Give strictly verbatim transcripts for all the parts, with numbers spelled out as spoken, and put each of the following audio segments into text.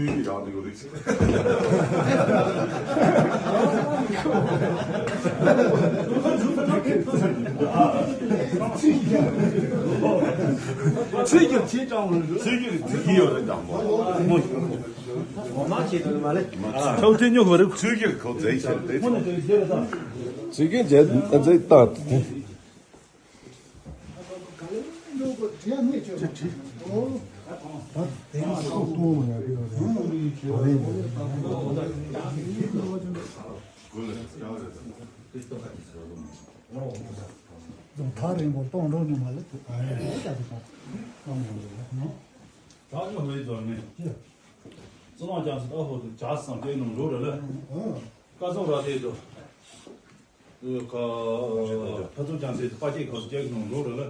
ཡོད་རེད། ཚིག་གི་ཚིག་ཀྱང་མི་འདུག་ཚིག་གི་ཚིག་གི་ཡོད་རེད་དང་མོ། ཆོག་ཚིག་ཉོ་བ་རེད། ཚིག་གི་ཁོ་ཚེ་ཤེས་ཏེ། ཚིག་གི་རྗེས་ཚིག་ཏག་ཏག་ཐག་རིང་པོ་གཏོང་འགྲོ་ནི་མ་ལེ། ད་ཉོ་བའི་འཛོར་ནས། སྤྱི་ནོར་ཅང་སི་ཨ་ཧོ་དུ་ཇ་སང་ཏེ་ནང་རོ་ར་ལ། ཀ་ཙོ་ར་ཏེ་དུ། ཁ་ཕ་ཚོ་ཅང་སི་དུ་པ་ཅེ་ཁོ་སུ་ཅེ་ནང་རོ་ར་ལ།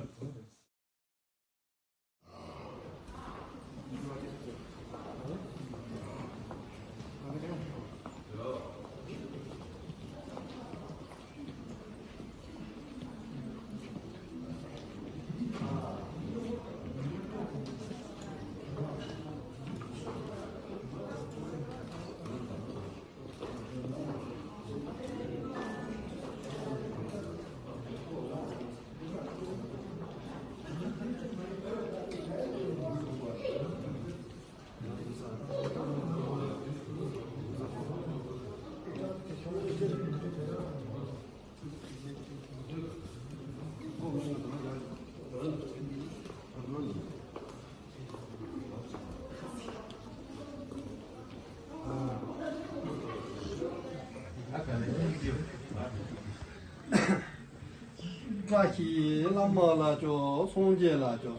བཀྲ་ཤིས་བླ་མ་ལ་སྐྱོ། སངས་རྒྱས་ལ་སྐྱོ།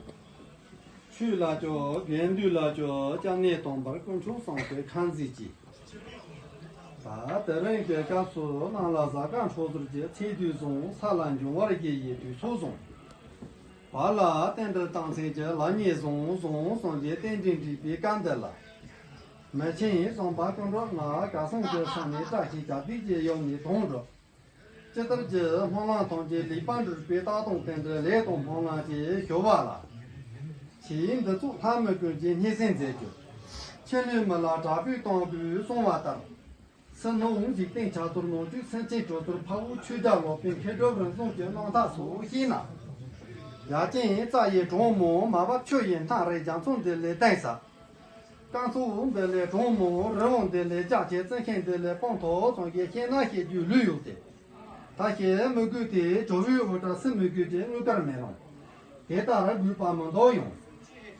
ཆོས་ལ་སྐྱོ། དགེ་འདུན་ལ་སྐྱོ། སྐྱབས་གནས་དམ་པར་དཀོན་མཆོག་གསུམ་གྱི་ཁ་འཛིན་གྱིས། ད་དེ་རིང་གི་སྐབས་སུ་གནམ་ལ་གཟའ་སྐར་འཕྲོད་ཚུལ་གྱི་ཚེས་དུས་བཟུང་། ས་ལ་འབྱུང་བར་བཞེད་ཡི་དུས་ཚོད་བཟུང་། བར་ལ་རྟེན་འབྲེལ་གཏང་མཚན་གྱི་ལ་ཉེ་བཟུང་། བཟུང་སོང་གི་རྟེན་འབྲེལ་འགྲིག་པའི་སྐབས་འདི་ལ། མི་ཆེན་གསུམ་པ་སྐུ་མགྲོན་ང་ག་སོང་གི་ས་ནས་བཀྲ་ཤིས་གྱ་བདུད་ཀྱི་ཡོམ་ནས་དོང་འགྲོ། ཇི་ལྟར་གྱི་སྨོན་ལམ་ཐམས་ཅད་ལེགས་པར་འགྲུབ་པའི་རྟགས་དང་རྟེན་འབྲེལ་ལས་དང་སྨོན་ལམ་གྱིས་ཞུ་བ་ལ། ཆེས་འདི་ཚོགས་ལྷ་མི་ཀུན་གྱི་སྙན་སེང་མཛད་རྒྱུ། ཕྱི་ལུས་མི་ལ་དྲག་པོའི་གཏམ་དཔེས་གསུངས་པ་ལྟར། ཕྱི་ནང་འཇིག་རྟེན་ཆགས་ཚུལ་ནང་བཅུད་སེམས་ཅན་གྲོལ་ཚུལ་འཕགས་བོད་ཆོས་རྒྱལ་སློབ་དཔོན་མཁས་གྲུབ་རིན་གསུམ་གྱི་རྣམ་ཐར་སོགས་ཤེས་ན། ཡ་ཅན་རྩ་ཡི་གྲོང་མོ་མ་བབ་ཆུ་ཡི་མཐའ་རེད། རྒྱ་མཚོ་འདི་ལས་བརྟེན་ས། རྐང་ཚོགས་འདི་ལས་གྲོང་མོ། རི་བོ་འདི་ལས་རྒྱ་ཆེ། རྩི་ཤིང་འདི་ལས་སྤང་ཐོག་ཙམ་གྱི་ཤེས་ན་ཤེས་རྒྱུ་ལོས་ཡོད་དེ། ད་ཤེས་མི་དགོས་ཏེ་ཇོ་བོའི་འུར་སྒྲ་སེམས་མི་དགོས་ཀྱི་དངུལ་དཀར་མེ་ལོང་། དེ་ལྟར་དགོས་པ་མི་འདུག་ཡང་།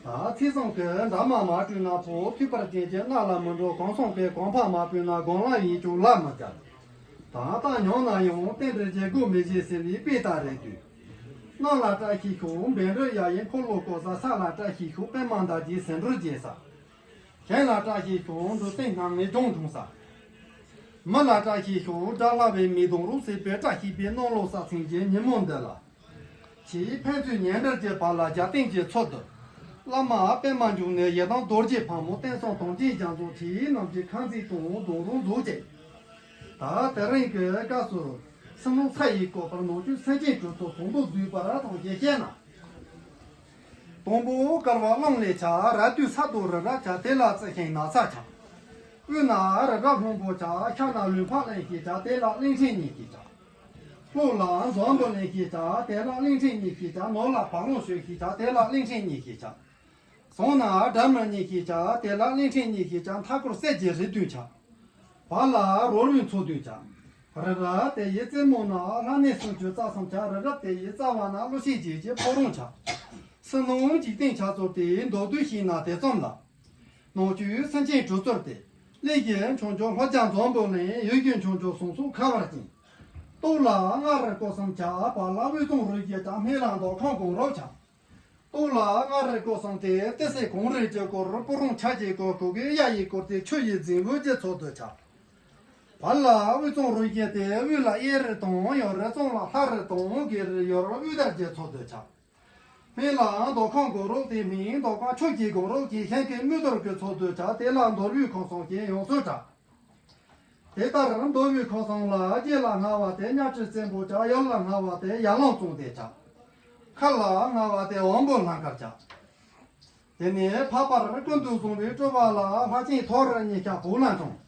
ད་ཚེས་བཟང་གི་འདབ་མ་མ་བཀྲུས་ན་ཕོ། ཐོས་པར་ཅན་གྱི་རྣ་ལ་མི་འགྲོ། གང་བསམ་པའི་གོ་འཕང་མ་བོས་ན། སྒོམ་ལམ་ཡིན་ཀྱང་ལ་མི་བརྒལ། ད་ལྟ་ཉམས་ན་ཡང་རྟེན་འབྲེལ་བྱེད་དགོས་མི་བྱེད་ཟེར་བའི་དཔེ་ལྟར་རེད་དུས། གནམ་ལ་བཀྲ་ཤིས་ཤོག་འབེན་རི་གཡའ་ཡི་འཁོར་ལོ་བསྐོར་ས། ས་ལ་བཀྲ་ཤིས་ཤོག་པད་མ་འདབ་བརྒྱའི་ཟེའུ་འབྲུ་རྒྱས་ས། གཞན་ལ་བཀྲ་ཤིས་ཤོག་འབྲུ་སྲིན་སྣ་ལྔའི་ལྗོངས་འཁྲུངས་ས། མི་ལ་བཀྲ་ཤིས་ཤོག་དགྲ་ལྷ་བའི་མིག་གདོང་རུ། སྲིད་པའི་བཀྲ་ཤིས་པའི་གནམ་ལོ་གསར་ཚེས་ཀྱི་ཉིན་མོ་འདི་ལ། ཆེས་ཕན་ཚུན་གཉེན་འབྲེལ་གྱི་བར་ལ་རྒྱབ་རྟེན་གྱི་ཚུལ་དུ། བླ་མ་པད་མ་འབྱུང་གནས་ཡི་དམ་རྡོ་རྗེ་ཕག་མོ། བསྟན་སྲུང་དམ་ཅན་རྒྱ་མཚོ་ཁྲི་རྣམས་ཀྱི་ཁ་འཛིན་དང་གདུང་རུ་འཛུགས་ཅིང་། ད་དེ་རིང་གི་སྐབས་སུ་སེམས་ནང་ས་ཡི་བཀོད་པར་ནང་བཅུད་སེམས་ཅན་གྲོལ་ཚུལ་ཟུང་དུ་བསྡུས་པར་དང་ཞེས་བཤད་ན། དང་པོ་བསྐལ་པ་རླུང་ལས་ཆགས། རབ་ཏུ་ས་རྡོ་རི་རབ་ཆགས། དེ་ལ་རྩི་ཤིང་ནགས་ཚལ་ཆགས། དབུས་ན་རི་རབ་ལྷུན་པོ་ཆགས། ཤར་ན་ལུས་འཕགས་གླིང་ཞེས་ཆགས། དེ་ལ་གླིང་ཕྲན་གཉིས་ཞེས་ཆགས། ལྷོ་ལ་འཛམ་བུ་གླིང་ཞེས་ཆགས། དེ་ལ་གླིང་ཕྲན་གཉིས་ཞེས་ཆགས། ནུབ་ལ་བ་ལང་སྤྱོད་ཞེས་ཆགས། དེ་ལ་གླིང་ཕྲན་གཉིས་ཞེས་ཆགས། བྱང་ན་སྒྲ་མི་སྙན་ཞེས་ཆགས། དེ་ལ་གླིང་ཕྲན་གཉིས་ཞེས་ཆགས། མཐའ་སྐོར་གསེར་གྱི་རི་བདུན་ཆགས། བར་ལ་རོལ་བའི་མཚོ་བདུན་ཆགས། རི་རབ་དེ་ཡི་རྩེ་མོ་ན། ལྷ་གནས་སུམ་ཅུ་རྩ་གསུམ་ཆགས། རི་རབ་དེ་ཡི་རྩ་བ་ན། ཀླུ་ཆེན་བརྒྱད་ཀྱི་ཕོ་བྲང་ཆགས། ཕྱི་ནང་འཇིག་རྟེན་ཆགས་ཚུལ་དེ་མདོར་བསྡུས་ཤེས་ན་དེ་ཙམ་ལ། ནང་བཅུད་སེམས་ཅན་གྲོལ་ཚུལ་དེ། གླིང་བཞི་འབྱུང་འགྱུར་ལྷོ་རྒྱ་འཛམ་བུ་གླིང་། ཡུལ་བཞི་འབྱུང་འགྱུར་ཟུང་འཇུག་ཁ་བ་ཅན། སྟོད་ལ་མངའ་རིས་སྐོར་གསུམ་ཆགས། བར་ལ་དབུས་གཙང་རུ་བཞི་ཆགས། སྨད་ལ་མདོ་ཁམས་གངས་རི་ཆགས། སྟོད་ལ་མངའ་རིས་སྐོར་གསུམ་སྟེ། ཏི་སེ་གངས་རི་གི་སྐོར། སྤུ་རོང་བྱ་རྒོད་གི་སྐོར། གུ་གེ་གཡའ་ཡི་སྐོར་ཏེ། ཆུ་ཡི་རྫིང་བུ་གི་ཚོགས་སུ་ཆགས། བར་ལ་དབུས་གཙང་རུ་བཞི་སྟེ། དབུས་ལ་གཡས་རུ་དང་ཡོ་རུ། གཙང་ལ་ལྷ་རུ་དང་དགེ་རུ། ཡུལ་དབུས་དར་གྱི་ཚོགས་སུ་ཆགས། སྨད་ལ་མདོ་ཁམས་གངས་རི་སྟེ། སྨད་མདོ་ཁམས་ཆུ་བཞི་གངས་རི་གི་ཤིང་གི་མིག་དོར་གྱི་ཚོགས་སུ་ཆགས། དེ་ལ་མདོ་དབུས་ཁམས་གསུམ་གྱི་ཡང་སོ་གྲགས། དེ་ལྟར་མདོ་དབུས་ཁམས་གསུམ་ལ། དཀྱིལ་ལ་སྔ་བ་སྟེ་གཉའ་ཁྲི་བཙན་པོ་ཆགས། ཡར་ལ་སྔ་བ་སྟེ་ཡར་ལུང་གཙང་སྡེ་ཆགས། ཁ་ལ་སྔ་བ་སྟེ་དབང་པོ་ལྷ་མཁར་ཆགས། དེ་ནས་འཕགས་པར་ཀུན་ཏུ་བཟུང་བའི་སྤྲུལ་པ་ལ། ལྷ་ཆེན་ཐོ་རངས་ཉིས་བརྒྱ་བོད་ལ་འཁྲུངས།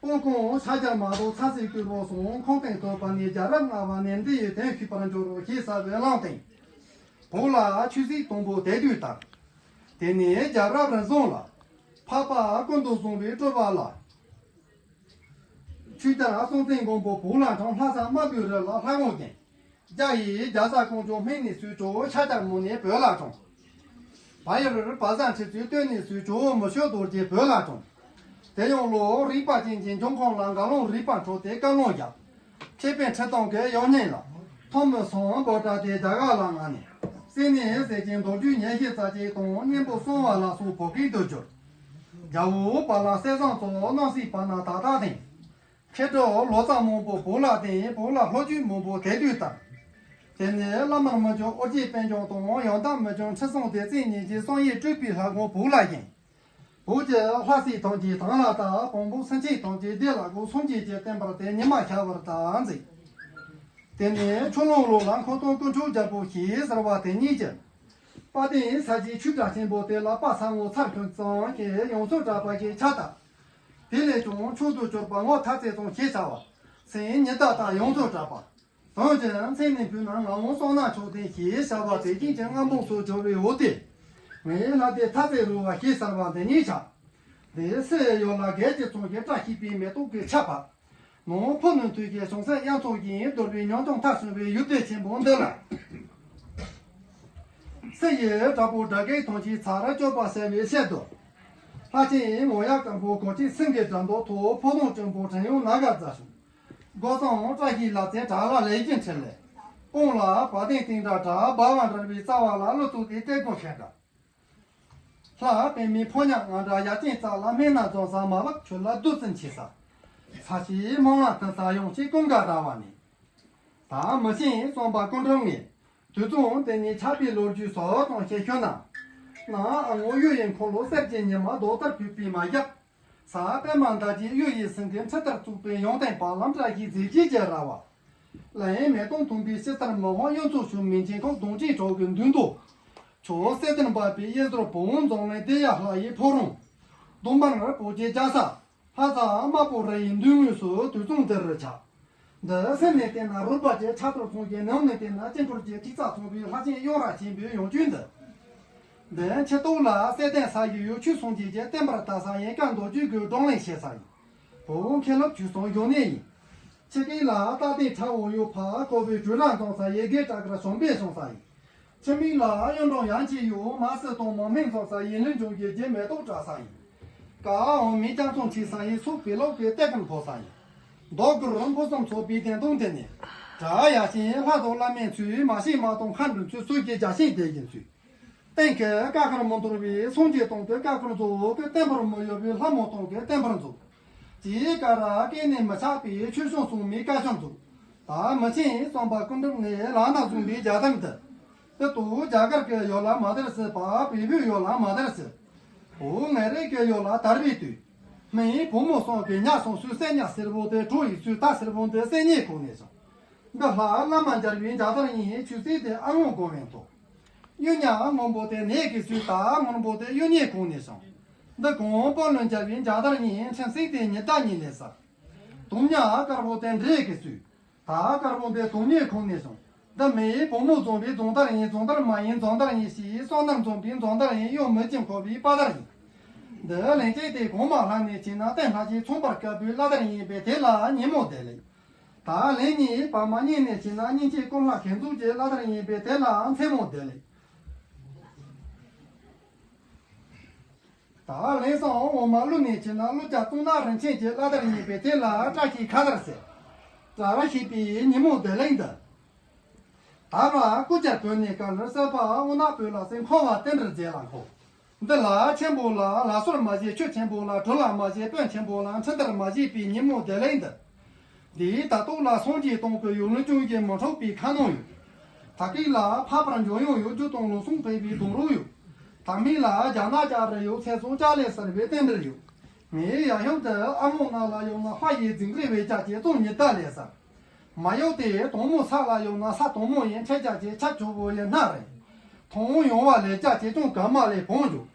སྤུངས་ཀོང་ཤཱཀྱ་མ་ཏོག་ཚ་སེ་སྐྱེ་བོ་གསུམ། ཁོང་སྟེང་ཐོད་པ་ནས་རྒྱལ་རབས་ལྔ་པ་ནས། འདི་ཡི་དོན་ཤེས་པར་འགྱུར་རོ་ཞེས་ཟེར་བའི་གླེང་སྟེ། བོད་ལ་ཆོས་སྲིད་དང་པོ་དེ་དུས་ལྟར། དེ་ནས་རྒྱལ་རབས་རིམ་བྱོན་ལ། འཕགས་པ་ཀུན་ཏུ་བཟུང་བའི་སྤྲུལ་པ་ལ། ཆོས་རྒྱལ་སྲོང་བཙན་སྒམ་པོ་བོད་ལ་འཁྲུངས། ལྷ་ས་སྨད་པའི་རི་ལ་ལྷ་ཁང་བརྒྱན། རྒྱ་ཡི་རྒྱལ་ས་ཀོང་ཇོ་སྨད་ནས་སུས་ཀྱང་ཤཱཀྱ་མུ་ནེ་བོད་ལ་འཁྲུངས། བལ་ཡུལ་བ་ཟ་ཁྲི་ཚོའི་སྟོད་ནས་སུས་ཀྱང་མི་ཤོད་རྡོ་རྗེ་བོད་ལ་འཁྲུངས། དེ་ཡང་ལོ་རིག་པ་ཅན་གྱི་འབྱུང་ཁུངས་ལ་མགར་ལུང་རིག་པ་འཕྲོད་དེ་བཀའ་ལུང་བཞག་ཁེ་ཕན་ཁྲི་སྟོང་གི་ཡང་སྙིང་ལ། ཐོན་མི་སམ་བྷོ་ཊ་སྟེ་རྒྱ་གར་ལ་མངགས་ནས། སེ་ནེ་ཟེར་གྱི་མདོ་རྒྱུད་ཉི་ཤུ་རྩ་གཅིག་དང་གཉེན་པོ་གསང་བ་ལ་སོགས་བོད་སྐད་དུ་བསྒྱུར། རྒྱལ་པོ་བ་ལང་གསེར་ཟངས་སོགས་སྣང་སྲིད་པ་ན་ད་ལྟ་དེང་། མཁས་གྲུབ་ལོ་ཙཱ་མང་པོ་བོད་ལ་བསྟེན། བོད་ལ་ལྷོ་རྒྱུད་མང་པོ་དེ་དུས་ལྟར། དེ་ནས་བླ་མར་མི་འགྱུར་ཨོ་རྒྱན་པད་འབྱུང་དང་། ཡང་དག་མི་འགྱུར་ཁྲི་སྲོང་ལྡེ་བཙན་གཉིས་ཀྱི་གསང་ཡིག་སྤྲུལ་པའི་ལྷ་ཁང་བོད་ལ་བཞེངས། བོད་ཀྱི་ལྷ་སྲས་ཐམས་ཅད་དང་ལ་དྭགས། བོན་པོ་སེང་ཆེན་ཐམས་ཅད་བདེ་ལ་འགོད། སངས་རྒྱས་ཀྱི་བསྟན་པར་དེ་ཉི་མ་ཤར་བར་དུ་མཛད། དེ་ནས་ཆུ་ཀླུང་ལོ་ལ་འཁོར་དང་དཀོན་མཆོག་རྒྱལ་པོ་ཞེས་ཟེར་བ་དེ་གཉིས་ཀྱིས། དཔལ་ལྡན་ས་སྐྱའི་ཆོས་གྲྭ་ཆེན་པོ་དེ་ལ་དཔལ་ས་ངོ་མཚར་ཁྱོད་ཙམ་ཞེས་ཡོངས་སུ་གྲགས་པ་ཞིག་ཆགས་ད། དེ་ལས་ཀྱང་མཆོག་ཏུ་གྱུར་པ་ངོར་ཐར་རྩེ་ཙམ་ཞེས་བྱ་བ། མཚན་ཉིད་བརྡ་དག་ཡོངས་སུ་གྲགས་པ། དོན་གྱི་མཚན་ནི་ཕུལ་ན་ངག་དབང་བསོད་ནམས་མཆོག་ལྡན་ཞེས་བྱ་བ་དེ་བཞིན་གྱི་མངའ་འབངས་སུ་གྱུར་པའི་འོ་དེ། ངའི་ལྷ་སྡེ་ཐར་རྩེ་རུ་བ་ཞེས་ཟེར་བ་འདི་ཉིད་ཆགས། འདི་སུ་ཡི་ཡུལ་ལ་རྒྱལ་གྱི་ཚོགས་ཀྱི་བཀྲ་ཤིས་པའི་མེ་ཏོག་གིས་ཁྱབ་པ། ནང་ཕུ་ནུ་དུས་ཀྱི་བྱང་སེམས་དབྱར་མཚོ་བཞིན་གདོལ་པའི་ཉམ་ཆུང་ཐར་སོན་པའི་ཡུལ་སྡེ་ཆེན་པོ་འདི་ལ། སུ་ཡི་དྲག་པོ་དགྲ་བགེགས་ཐམས་ཅད་ཚར་གཅོད་པར་བྱ་བའི་ཕྱིར་དུ། ལྷ་ཆེན་མོ་ཡབ་དཀར་པོ་གོ་ཆེན་སེང་གེ་སྒྲ་མདོ་ཐོག་ཕོ་བྲང་ཆེན་པོ་ཕྲེང་ཡུལ་ན་ག་རྫ་ཤོག་སྒོ་གསུམ་བཀྲ་ཤིས་ལྷ་རྩེ་བྲག་ལ་ལས་ཀྱི་འཕྲིན་ལས། དཔུང་ལ་བ་དན་ཏིང་འདྲ་གྲགས། འབར་བ་འདྲ་བའི་རྩ་བ་ལ་ཀླུ་གཙུག་གི་སྐད་སྒོ་ཤད་འདྲ། ལྷ་པདྨའི་ཕོ་ཉ་ང་འདྲ་ཡ་ཅན་རྩ་ལ་སྨན་སྣ་འཛོམས་ས་མ་བབ་ཆུ་ལ་བདུད་རྩི་འཁྱིལ་ས། ས་གཞིའི་མང་ལ་ཐུག་ས་ཡོང་ཆེ་ཀུན་དགའ་ར་བ་ནས། ད་མི་ཤེས་རྩོམ་པ་ཀུན་འགྲུབ་ངས། དུས་མཚུངས་དེ་ནས་ཆགས་པའི་ལོ་རྒྱུས་སོགས་དང་བཅས་ཞུ་ན། ནང་ཨ་ངོ་གཡུ་ཡི་འཁོར་ལོ་གསེར་གྱི་ཉི་མ་ལྡོག་ལྟར་ཕུབ་པའི་མ་ཞབས། ས་པདྨ་འདབ་ཀྱི་གཡུ་ཡི་སེང་གེ་འཕྲེད་ལྟར་བཙུགས་པའི་ཡང་སྟེང་བར་ལམ་བཀྲ་ཤིས་མཛེས་བརྗིད་ཀྱི་ར་བ། ལན་མེ་ཏོག་འཐུང་པའི་ཕྱི་ལྟར་མི་དབང་གཡུ་མཚོ་ཆུ་མིག་མཆེད་ཁང་གདོང་ཅན་གྲོགས་ཀྱི་མདུན་དུ། ཆུ་གསེར་ལྡན་འབབ་པའི་གཡས་ཟུར་བུ་འཛམ་གླིང་བདེ་ཡག་ལྷ་ཡི་ཕོ་བྲང་། གདོང་དམར་བོད་ཀྱི་རྒྱལ་ས། ལྷ་ས་དམར་པོ་རི་ཡི་མདུན་ངོས་སུ་དུས་མཚུངས་འདི་རུ་ཆགས། འདི་སེམས་ནས་བལྟས་ན་རོལ་པ་ཅན་ཕྱག་རྡོར་ཚོགས་ཀྱི། ནང་ནས་བལྟས་ན་དཀྱིལ་འཁོར་གྱི་ཐིག་རྩ་ཚང་བའི་ལྷ་ཆེན་གཡུང་རལ་ཆེན་པོའི་ཡང་བཅུད་འདི། འདི་ཕྱི་ལྟོ་ལ་སེ་བརྟན་ས་ཡི་ཡུལ། ཆོས་སངས་རྒྱས་ཀྱི་བསྟན་པར་དར་ས་ཡིན། བཀའ་མདོ་རྒྱུད་ཀྱི་བགྲོ་གླེང་བྱེད་ས་ཡིན། བོད་མཁན་སློབ་ཆོས་སྲུང་ཡོད་གནས་ཡིན། ཕྱི་སྐེད་ལ་རྟ་སྡིངས་ཁྲ་བོ་ཡོད། ཕ་ཁོ་བོའི་གྲོས་ར་འཛོམས་ས་ཡི་གེ་གྲགས་ཀར་བྱམས་པས་བྱུང་ས་ཡིན། ཕྱི་མིག་ལ་གཡུ་འབྲུག་ཡང་ཅི་ཡོད། མ་སྲིད་དང་མང་སྨན་འཛོམས་ས་ཡི་ལུས་འབྱུང་གི་རྒྱན་མེ་ཏོག་བཀྲ་ས་ཡིན། ཀ་འོ་མའི་རྒྱ་མཚོ་འཁྱིལ་ས་ཡི་སོགས་པའི་ལོག་པའི་གཏེར་ཁུང་ཕོག་ས་ཡིན། མདོ་གུར་ཕུན་སུམ་ཚོགས་པའི་བདེན་དོན་དེ་ནི། བྲག་ཡ་ཆེན་ལྷ་དང་བླ་མའི་ཚུལ། མ་ཤེས་མ་མཐོང་མཁའ་འགྲོའི་ཚུལ། སོགས་ཀྱི་རྒྱ་ཆེན་དེ་ཡིན་ཚུལ། གཏན་གྱི་ཀ་ཁར་མི་འདོར་བའི་སངས་རྒྱས་སྟོང་གི་ཀ་ཁར་རྫོགས། ཀྱི་བརྟན་པར་མི་གཡོ་བའི་ལྷ་མོ་སྟོང་གི་བརྟན་པར་རྫོགས། ཅེས་ཀ་ར་སྐད་ནས་མི་ཆགས་པའི་ཆོས་སྐྱོང་སྲུང་མའི་བཀའ་ཆོས་རྫོགས། ད་མི་ཆེན་རྩོམ་པ་ཀུན་འགྲུབ་ངས་ལག་ན་བཟུང་བའི་རྒྱ་གར་འདི། དེ་ལྟོ་རྒྱ་གར་གྱི་ཡུལ་ལ་མ་དར་སྲིད་པ། བལ་པོའི་ཡུལ་ལ་མ་དར་སྲིད། འོ་ངའི་རིགས་ཀྱི་ཡུལ་ལ་དར་བའི་དུས། སྨན་བུ་མོ་གསུམ་གྱི་ཉ་སོང་སུས་གསེར་ཉ་སེར་པོ་དེ་གྲོ་ཡི་ཚུལ། ད་སེར་པོ་འདི་གསེར་ཉའི་ཁོག་ནས་བྱུང་། འདི་ལྷ་བླ་མ་མཇལ་བའི་མཇལ་དར་ཡིན། ཆུ་སེར་དེ་ཨ་སྔོན་དགོ་བའི་ཐོག་གཡུ་ཉ་སྔོན་པོ་དེ་ནས་ཀྱི་ཚུལ། ད་སྔོན་པོ་དེ་གཡུ་ཉའི་ཁོག་ནས་བྱུང་། འདི་གོང་དཔོན་བློན་མཇལ་བའི་མཇལ་དར་ཡིན། ཁྲིམས་སེང་དེ་ཉི་ཟླ་གཉིས་ལས་གསལ། དུང་ཉ་དཀར་པོ་དེ་འདྲས་ཀྱི་ཚུལ། ད་དཀར་པོ་དེ་དུང་ཉའི་ཁོག་ནས་བྱུང་། འདི་མི་ཡི་བུ་མོ་འཛོམས་པའི་རྫོང་དར་ཡིན། རྫོང་དར་མ་ཡིན་རྫོང་དར་ཡིན་ཞེས། བསོད་ནམས་འཛོམས་པའི་རྫོང་དར་ཡིན། གཡོ་མི་ཅིང་འཁོར་བའི་དཔའ་དར་ཡིན། འདི་ལན་ཅིག་དེ་གོང་མ་ལྷ་ནས་ཕྱིན་ན་བསྟན་ལྷ་ཆེན་ཚོང་པར་དཀར་པོའི་བླ་དར་ཡིན་པས་དེ་ལ་ཉིན་མོ་བདེ་ལེགས། ད་ལན་གཉིས་བར་མ་གཉིས་ནས་ཕྱིན་ན་སྙིང་རྗེ་ཀུན་ལྷ་མཁས་འཛུགས་ཀྱི་བླ་དར་ཡིན་པས་དེ་ལ་མཚན་མོ་བདེ་ལེགས། ད་ལན་གསུམ་འོ་མ་ཀླུ་ནས་ཕྱིན་ན་ཀླུ་རྒྱལ་གཙུག་ན་རིན་ཆེན་གྱི་བླ་དར་ཡིན་པས་དེ་ལ་བཀྲ་ཤིས་ཁ་དར་ཟེར། བཀྲ་ཤིས་པའི་ཉིན་མོ་བདེ་ལེགས་འདི། ད་མ་སྐུ་བཅར་བོད་ནས་བཀའ་ལོར་གསར་པ་དབུ་ནག་བོད་ལ་སེང་འཁོར་བ་བསྟན་འགྲོར་མཛད་ལ་འཁོར། འདི་ལ་ཆེན་པོ་ལ་ལ་སོར་མ་བྱས། ཆོས་ཆེན་པོ་ལ་གྲུ་ལ་མ་བྱས། དཔོན་ཆེན་པོ་ལ་འཕྲིན་དར་མ་བྱས་པའི་ཉིན་མོ་བདེ་ལེགས་འདི། འདིའི་ད་ལྟོ་ལ་སངས་རྒྱས་སྟོང་གི་ཡུལ་ལུང་ཅུང་གིས་མི་འཕྲོག་པའི་ཁ་ནང་ཡོད། ད་སྐབས་ལ་འཕགས་པར་འཇོམས་ཡང་ཡོད། རྒྱུ་དང་ལུགས་ཟུང་སྤེལ་བའི་སྡོང་རོ་ཡོད། ད་མི་ལ་རྒྱ་ནག་ལྕགས་རི་ཡོད། ཚེ་སྲོག་ལྕགས་ལས་གསར་བའི་རྟེན་འབྲེལ་ཡོད། ངའི་ཡ་ཡུམ་དུ་ཨ་མོ་ན་ལ་ཡོང་ན་ལྷ་ཡི་རྫིང་རིང་བའི་རྒྱ་ཆེ་ཙོང་ཉི་ཟླ་ལས་གསར། མ་ཡོད་དེ་དོང་མོ་ས་ལ་ཡོང་ན་ས་དོང་མོ་ཡིན། འཕྲེད་རྒྱ་ཆེ་ཆ་ཆུ་བོ་ཡིན་སྣ་རེད། མཐོང་ཡོང་བ་ལས་རྒྱ་ཆེ་ཅུང་ག་མ་ལས་བོང་རྒྱུ།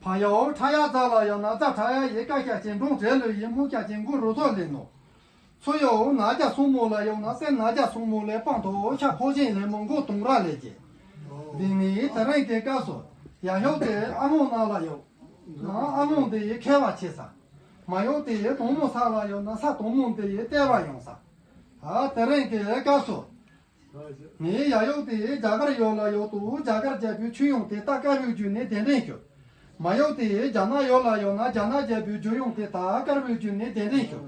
ཕ་ཡོ་ཁྲ་ཡ་ཛ་ལ་ཡོ་ན་ཛ་ཁྲ་ཡ་ཡེ་ཀ་ཤ་ཅན་འབྲོང་བྲེ་ལོ་ཡེ་མུ་ཤ་ཅན་མགོ་རུ་ཐོ་ལེ་ནོ། ཚོ་ཡོ་ན་རྒྱ་སུ་མོ་ལ་ཡོ་ན་སེ་ན་རྒྱ་སུ་མོ་ལེ་པང་ཐོ་ཤ་ཕོ་ཅན་ལེ་མོ་མགོ་དུང་ར་ལེ་ཅེ། འདི་ནི་དེ་རིང་གི་སྐབས་སུ་ཡ་ཡོ་དེ་ཨ་མོ་ན་ལ་ཡོ། ན་ཨ་མོ་དེ་ཡེ་ཁེ་བ་ཆེ་ས། མ་ཡོ་དེ་ཡེ་དོང་མོ་ས་ལ་ཡོ་ན་ས་དོང་མོ་དེ་ཡེ་ལྟེ་བ་ཡོང་ས། ཨ་དེ་རིང་གི་སྐབས་སུ། ངའི་ཡ་ཡོག་དེ་རྒྱ་གར་ཡོག་ལ་ཡོག་ཏུ་རྒྱ་གར་རྒྱལ་པོའི་ཆོས་ཡོང་དེ་ལྟ་དཀར་པོའི་རྒྱུད་ནས་གདན་འདྲེན་ཞུ། མ་ཡོག་དེ་རྒྱ་ནག་ཡོག་ལ་ཡོག་ན་རྒྱ་ནག་རྒྱལ་པོའི་རྒྱུད་ཡོང་དེ་ལྟ་དཀར་པོའི་རྒྱུད་ནས་གདན་འདྲེན་ཞུ།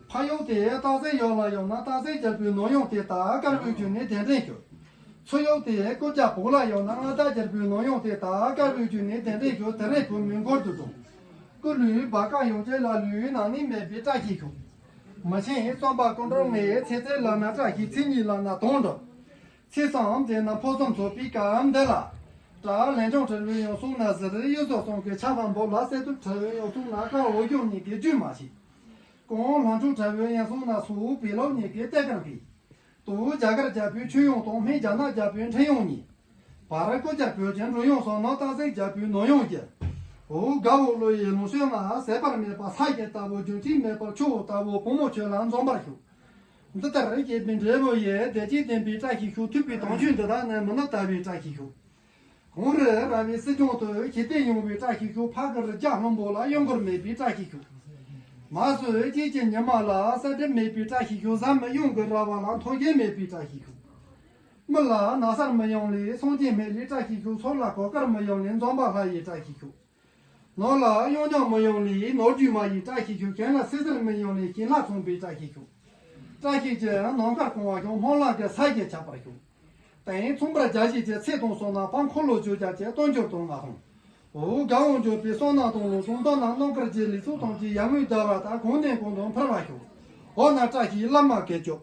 ཕ་ཡོག་དེ་སྟག་གཟིག་ཡོག་ལ་ཡོག་ན་སྟག་གཟིག་རྒྱལ་པོའི་ནོར་ཡོང་དེ་ལྟ་དཀར་པོའི་རྒྱུད་ནས་གདན་འདྲེན་ཞུ། ཚུ་ཡོག་དེ་སྐུ་རྒྱལ་བོག་ལ་ཡོག་ན་མངའ་བདག་རྒྱལ་པོའི་ནོར་ཡོང་དེ་ལྟ་དཀར་པོའི་རྒྱུད་ནས་གདན་འདྲེན་ཞུ། དེ་རིང་བུ་མོའི་མགུར་དུ་འགྲོ། སྐུ་ལུས་བ་ཀ་ཡོང་ཅེ་ལ་ལུས་ནང་ནས་མེད་པའི་བཀྲ་ཤིས་ཤོག་མི་ཆེན་རྩོམ་པ་ཀུན་འགྲོ་ངའི་ཚེ་ཚེ་ལ་ན་བཀྲ་ཤིས་ཚེ་གཉིས་ལ་ན་དོན་འགྲུབ། ཚེ་གསུམ་མཛེས་ན་ཕུན་སུམ་ཚོགས་པའི་སྐབས་འདི་ལ། བཀྲ་ལན་ཆུང་ཁྲི་ལོའི་ཡང་སོང་ན་ཟེར་གཡུ་མཚོ་སོང་གི་ཆ་བ་འབོ་ལ་སེ་དུ་ཁྲི་ལོའི་ཡང་སོང་ན་ཀ་འོ་ཡོང་ཉིད་ཀྱི་རྒྱུད་མ་ཞིག་གོང་ལྷོ་ཆུང་ཁྲི་ལོའི་ཡང་སོང་ན་སུ་བེ་ལོ་ཉིད་ཀྱི་ལྟད་གང་གི་ཏུ་རྒྱ་གར་རྒྱལ་པོའི་ཆོས་ཡོང་དང་སྨན་རྒྱ་ནག་རྒྱལ་པོའི་འཕྲིན་ཡོང་ཉིད། བར་སྐུ་རྒྱལ་བོད་ཀྱི་འགྲོ་ཡོང་སོང་ན་སྟག་གཟིག་རྒྱལ་པོའི་ནོར་ཡོང་རྒྱལ། འོ་དགའ་བོ་བློ་ཡི་ལུང་ཤོད་ན་ཟད་པར་མེད་པ་ས་ཡི་ལྟ་བུ་རྒྱུན་ཆད་མེད་པར་ཆུ་བོ་ལྟ་བུ་བུ་མོ་ཁྱོད་ལ་འཛོམས་པར་ཤོག་འདི་ལྟར་སྐྱེས་པའི་འབྲས་བུ་ཡི་བདེ་སྐྱིད་ལྡན་པའི་བཀྲ་ཤིས་ཤོག་ཐུབ་པའི་དོན་ཆོས་འདི་དག་ནི་མི་ནུབ་ལྟ་བུའི་བཀྲ་ཤིས་ཤོག་གངས་རི་ར་བའི་སྲིད་སྐྱོང་དུ་ཞི་བདེ་ཡོང་བའི་བཀྲ་ཤིས་ཤོག་ཕ་གི་རི་རྒྱ་ལྷུན་པོ་ལ་གཡོ་འགུལ་མེད་པའི་བཀྲ་ཤིས་ཤོག་མ་སོས་དཀྱིལ་གྱི་ཉི་མ་ལ་གསལ་འགྲིབ་མེད་པའི་བཀྲ་ཤིས་ཤོག་གཟའ་མི་གཡོ་གི་ར་བ་ལ་མཐོ་རྒྱས་མེད་པའི་བཀྲ་ཤིས་ཤོག་མི་ལ་ན་སར་མི་ཡོང་ལས་སངས་རྒྱས་སྨན་ལས་བཀྲ་ཤིས་ཤོག་སོར་ལ་གོ་དཀར་མི་ཡོང་ལས་འཛོམས་པ་ལྷ་ཡི་བཀྲ་ཤིས་ཤོག་ནོར་ལ་གཡོ་འགྱངས་མི་ཡོང་ལས་ནོར་རྒྱུས་མ་ཡི་བཀྲ་ཤིས་ཤོག་གྱེན་ལ་སྲིད་ཟེར་མི་ཡོང་ལས་གྱེན་ལ་ཚོང་པའི་བཀྲ་ཤིས་ཤོག་བཀྲ་ཤིས་ཀྱི་ནམ་མཁར་གང་བ་ཤོག་སྨོན་ལམ་གྱི་ས་གཞི་ཆགས་པར་ཤོག་དེང་ཚོང་པར་རྒྱ་ཞིག་གི་ཚེ་དང་སོང་ན་ཕ་འཁོར་ལོ་བཅུ་རྒྱ་ཆེ་སྟོན་འབྱོར་དང་ང་ཧོང་། འོ་དགའ་འོང་འབྱོར་པའི་བསོད་ནམས་དང་ལོ་གསུམ་དོ་ན་རྣམ་དཀར་གྱི་ལུས་སྲོག་ཐམས་ཅད་ཡར་ངོའི་ཟླ་བ་ལྟར་གོང་ནས་གོང་དུ་འཕེལ་བར་ཤོག་འོ་ན་བཀྲ་ཤིས་བླ་མ་དགེ་སྐྱོབ།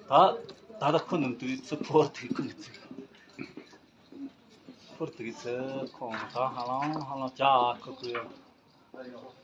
ད་ད་ལྟ་ཁོ་ནང་དུ་ཚུར་ཕོར་དུ་ཁོ་ནང་ཚུར་ཕོར་དུ་ཚུར་ཁོང་ད་ཧ་ལམ་ཧ་ལམ་ཅག་ཁོ་ཁོ་ཡོད།